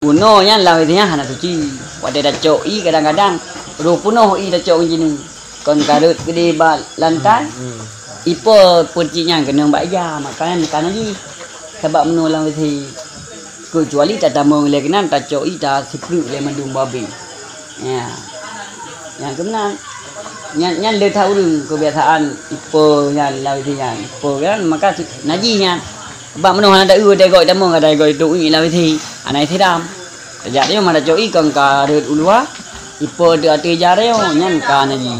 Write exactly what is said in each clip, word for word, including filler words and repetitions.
Bunoe nyan lam W C nyan hana suci. Watèe tacok ié kadang-kadang roh peunoh ié tacok ngon jineuk. Kon ka rhot keudéh bak lantai. Hmm, hmm. Ipo peuet cit nyan keuneuk bak ija, maka nyan ka najih. Sabab meunoe lam W C. Keucuali tatamong lé keunan tacok ié tasipreuk lé mandum babé. Ya. Nyang keunan. Nyan, nyan le that ureueng kebiasaan ipo nyan lam W C nyan. Ipo nyan maka su-, najih nyan. Bak meunoe hana taeu, watèe goe tamong, watèe goe tueng ié lam W C. Hana siram. Tajak nyoe mata coi kon ka rhot u luwa, ipo teuh ateueh ija nyoe, nyan ka najih.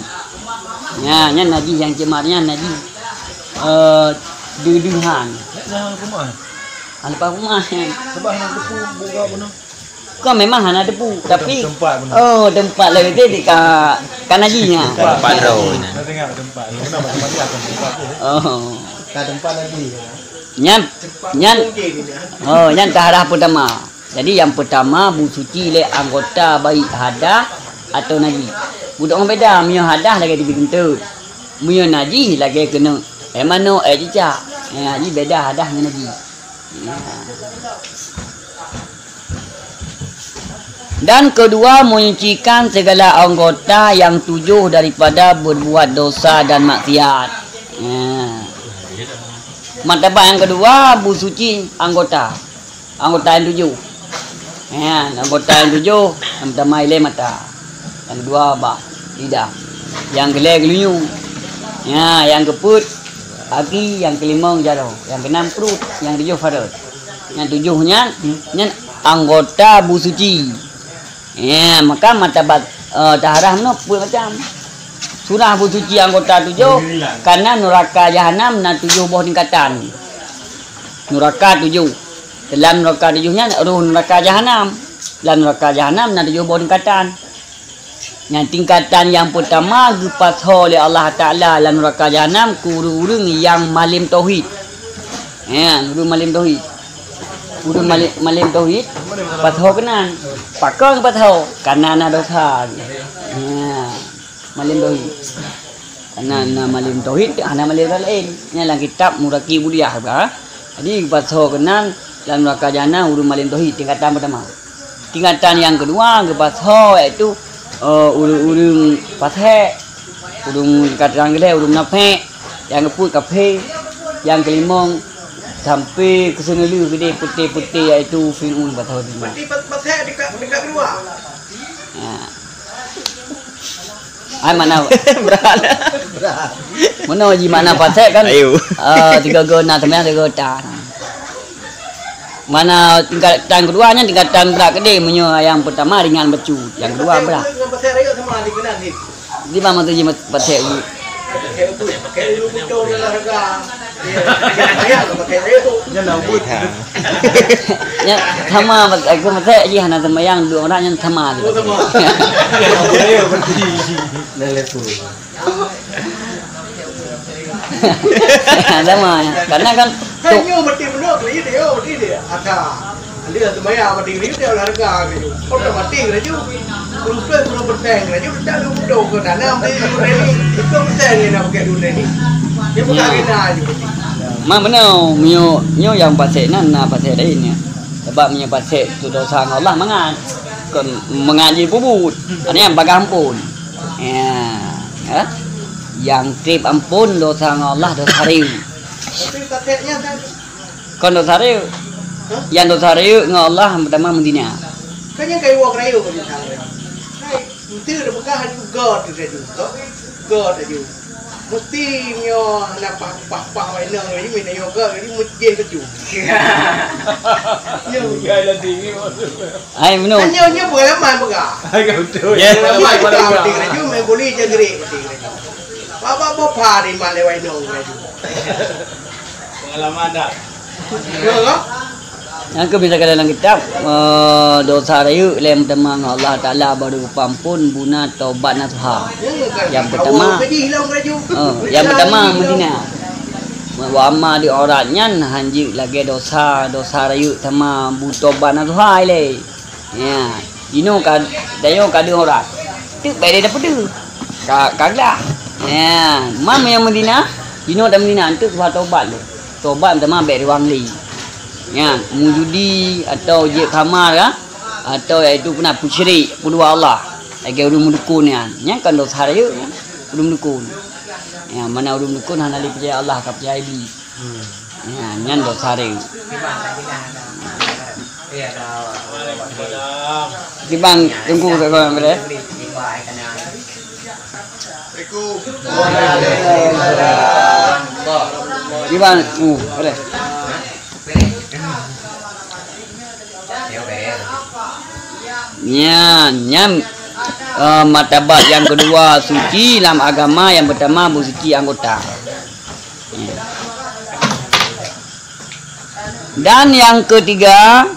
Nyan, nyan najih nyang ceumat nyan najih. Eh, deuh-deuhan. Nya hana keumah. Ah, leupah keumah nyan. Sebab hana teupeu buka bunoe. Kon memang hana teupeu, tapi teumpat bunoe. Oh, teumpat lagèe tu di ka, ka najih nyan. Teumpat roh nyan. Ka tengok teumpat. Kenapa tempat dia akan tempat dia? Oh. Ka teumpat najih. Nyan, nyan. Oh, nyan taharah peutama. Jadi, nyang peutama, beusuci lé anggota baik hadah atawa najih. Beudôh beda, meunyoe hadah lagèe teubiet keuneuk. Meunyoe najih lagèe keuneuk èk manok, èk cicak. Nyang najih beda hadah ngon najih. Dan kedua, menyucikan segala anggota yang tujuh daripada berbuat dosa dan maksiat. Nah. Martabat nyang kedua, beusuci anggota. Anggota nyang tujoh. Ya, anggota nyang tujoh, nyang peutama ilèe mata. Nyang keudua bak lidah. Nyang keulhèe geulinyueng. Ya, nyang keupeuet aki, nyang keulimong jaroe, nyang keunam pruet, nyang keutujôh farot. Nyang tujoh nyan, nyan anggota beusuci. Ya, maka martabat, eh, taharah meunoe peuet macam. Surah beusuci anggota tujoh, karena nuraka jahanam na tujoh boh tingkatan. Nuraka tujoh. Dalam nuraka tujoh nyan roh nuraka jahanam. Dalam nuraka jahanam na tujoh boh tingkatan. Nyang tingkatan nyang peutama geupasoe lé Allah Taala lam nuraka jahanam keu ureueng-ureueng nyang malém tauhid. Ya, ureueng malém tauhid. Ureueng malém, malém tauhid, pasoe keunan. Pakon geupasoe? Karena na dosa. Ya, malém tauhid. Karena na malém tauhid, hana malém laén. Nyan lam kitab Muraki Budiah, ha? Jadi, geupasoe keunan lam nuraka jahanam ureueng malém tauhid tingkatan peutama. Tingkatan nyang keudua geupasoe, yaitu, eh, ureueng-ureueng fasék, ureueng tingkatan keulhèe ureueng munafék, nyang keupeuet kafé, nyang keulimong sampoe keu seuneulheueh keudéh peuté-peuté, yaitu Fir'aun pasoe teuma. Berarti fasék tingkat, tingkat keudua? Ya. Ai makna berat. Berat. Meunoe jih makna fasék kan? Ayo. Ah, tiga go na teumanyang tiga go tan. Makna tingkatan keudua nyan tingkatan berat keudéh, meunyoe nyang peutama ringan bacut, nyang keudua berat. Ngon fasék rayeuk sama dikeunal ni. Di mana tu jih fasék jih? Fasék betul, fasék betul dalam harga. Nyan sama, aku masak jih hana seumayang dua orang nyan sama. Oh, sama. Sama, ya. Karena kan tu. Nyoe mati benar, dia, dia, dia. Ada. Dia seumayang mati, dia olahraga. Kau dah mati laju. Puluh persen, puluh persen laju, dah lu betul ke tanam di dunia ni. Itu persen ni nak pakai dunia ni. Dia bukan kena aja. Ma meunoe, meunyoe, nyoe nyang fasék nan, na fasék laén nyan. Sabab meunyoe fasék tu dosa ngon Allah mangat. Kon mangat jipeubuet. Artinya bagah amphon. Ya, ya. Nyang trép amphon dosa ngon Allah, dosa rayeuk. Tapi fasék nyan kan. Kon dosa rayeuk. Hah? Nyang dosa rayeuk ngon Allah pertama meuzina. Kan nyang kayu rayeuk kan misalnya. Hai, itu dah peugah laju God tu laju. God laju. Mesti nyoe hana pah-pah-pah wai nong laju, minta nyoe God laju, mujih laju. Nyoe. Hai, meunoe. Kan nyoe, nyoe pengalaman peugah. Hai, betul. Ya. Pengalaman peugah, mati laju, main buli janggerik, mati laju. Bak-bak boh pha di mak lewai nong laju. Pengalaman dah. Ya, kan? Nyang keubiasaan dalam kitab, eh, dosa rayeuk lé meuteumé ngon Allah Taala baru geupeuamphon buna taubat nasuha. Nyang pertama, eh, nyang pertama meuzina. Wa amma di aurat nyan hanjeuet lagèe dosa, dosa rayeuk sama bu taubat nasuha ilèe. Ya, jinoe ka, tanyoe ka deuh aurat. Teuk bèk lé tapeudeuh. Ka, ka glah. Ya, ma nyang meuzina, jinoe tameuzina, enteuk bah tobat lé. Tobat teuma bèk riwang lé. Ya, meujudi atau jeuet khamar ka. Atau yaitu puna pusyrik, peudua Allah. Lagèe ureueng meudukon nyan. Nyan kan dosa rayeuk nyan. Ureueng meudukon. Ya, mana ureueng meudukon hana lé peucaya Allah, ka peucaya Iblih. Ya, nyan dosa rayeuk. Kiban Teungku, sagoe beude. Kiban, uh, beude. Nyan, nyan, eh, martabat nyang keudua suci lam agama, nyang peutama beusuci anggota. Dan yang ketiga,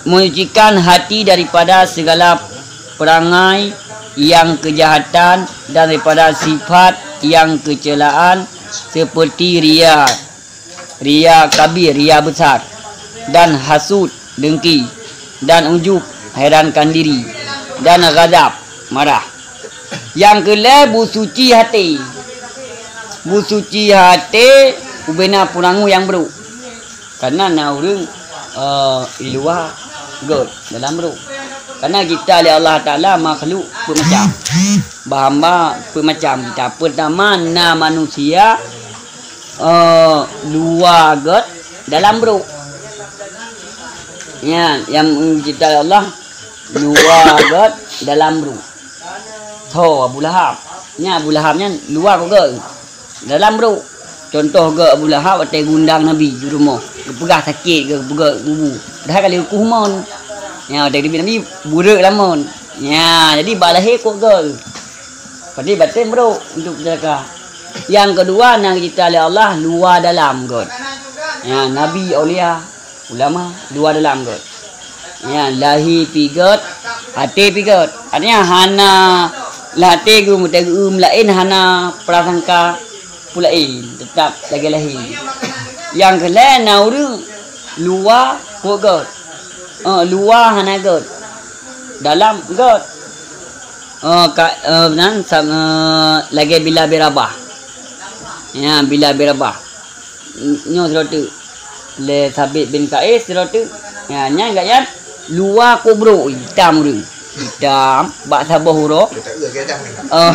menyucikan hati daripada segala perangai yang kejahatan dan daripada sifat yang kecelaan seperti ria, ria kabir, ria besar, dan hasud, dengki, dan ujub, herankan diri, dan ghadab, marah. Nyang keulhèe, beusuci até. Beusuci até ubena peurangui nyang brôk. Karena na ureueng, eh, di luwa gèt, dalam brôk. Karena geucipta lé Allah Taala makhluk peuet macam. Bah hamba peuet macam geucipta. Peutama na manusia, eh, luwa gèt, dalam brôk. Nyan, nyang geucipta lé Allah, luwa gèt, dalam brôk. Tho Abu Lahab. Nyan Abu Lahab nyan luwa kok gèt. Dalam brôk. Contoh gèt Abu Lahab watèe geundang Nabi di rumoh. Geupeugah sakét gèt, geupeugah kubu. Padahai ka lheueh kuh mon. Nyan watèe geuteubiet Nabi, bureuk lam mon. Nyan, jadi bak lahé kok gèt. Padahai batén brôk untuk peucalaka. Nyang keudua, na geucipta lé Allah luwa dalam gèt. Nyan, nabi, aulia. Ulama, luwa dalam gèt. Ya, lahé pih gèt, até pih gèt. Artinya hana lam até geuh meuteugeum laén, hana prasangka peulaén, teutap lagèe lahé. Nyang keulhèe na ureueng luwa kok gèt. Eh, luwa hana gèt. Dalam gèt. Eh, ka, eh, nan sam-, eh, lagèe Bilal bin Rabah. Ya, Bilal bin Rabah. Nyoe sidroe teuk. Lé Sabit bin Qais sidroe teuk. Ya, nyan gobnyan luwa kok brôk, itam ureueng. Itam, bak saboh uroe. Oh,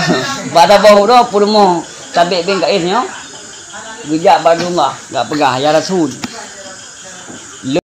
bak saboh uroe peurumoh Sabit bin Qais nyoe. Geujak bak Rasulullah, geupeugah, "Ya Rasul,